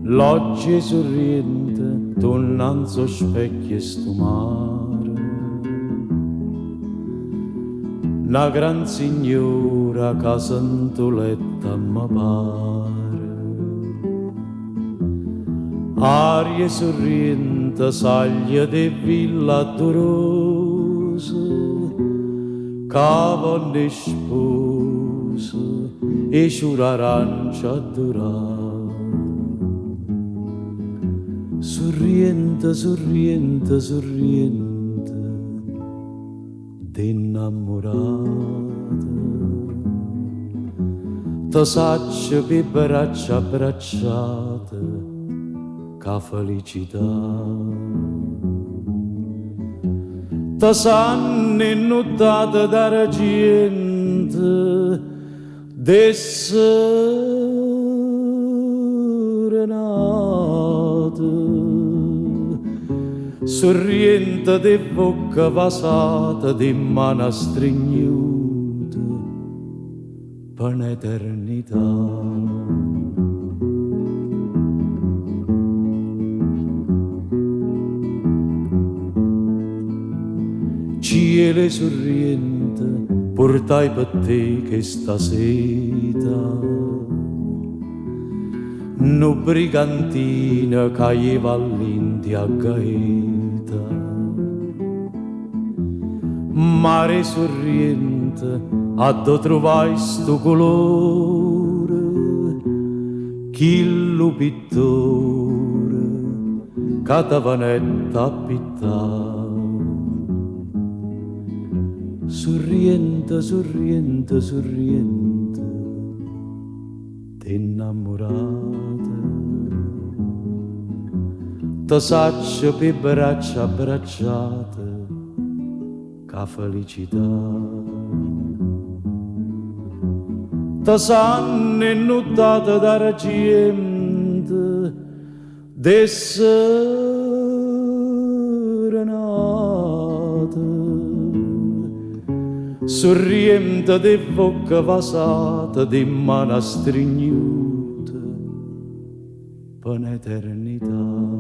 Loggia 'e Surriento, tu 'nnanz' 'o specchio 'e stu mare. Na gran signora ca sint' 'o letto me pare. Aria 'e Surriento saglie d' 'e ville addurose ca vonno 'e spuse 'e sciure 'arancio addurate. Surriento, Surriento, Surriento d' 'e 'nnammurate. Te saccio p' 'e braccia abbracciate cu 'a felicità. Te sanno 'e nuttate d'argiento d' 'e sserenate. Surriento d' 'e vvocche vasate, d' 'e mmane astrignute pe n'eternità. Cielo 'e Surriento purtaje pe te chesta seta nu brigantino ca jeva all'India a Gaeta. Mare 'e Surriento addò truvaje stu culore chillu pittore ca te venette a pittà. Surriento, Surriento, Surriento d' 'e 'nnammurate. Te saccio p' 'e braccia abbracciate cu 'a felicità. Te sanno 'e nuttate d'argiento d' 'e sserenate. Surriento d' 'e vvocche vasate, d' 'e mmane astrignute pe n'eternità.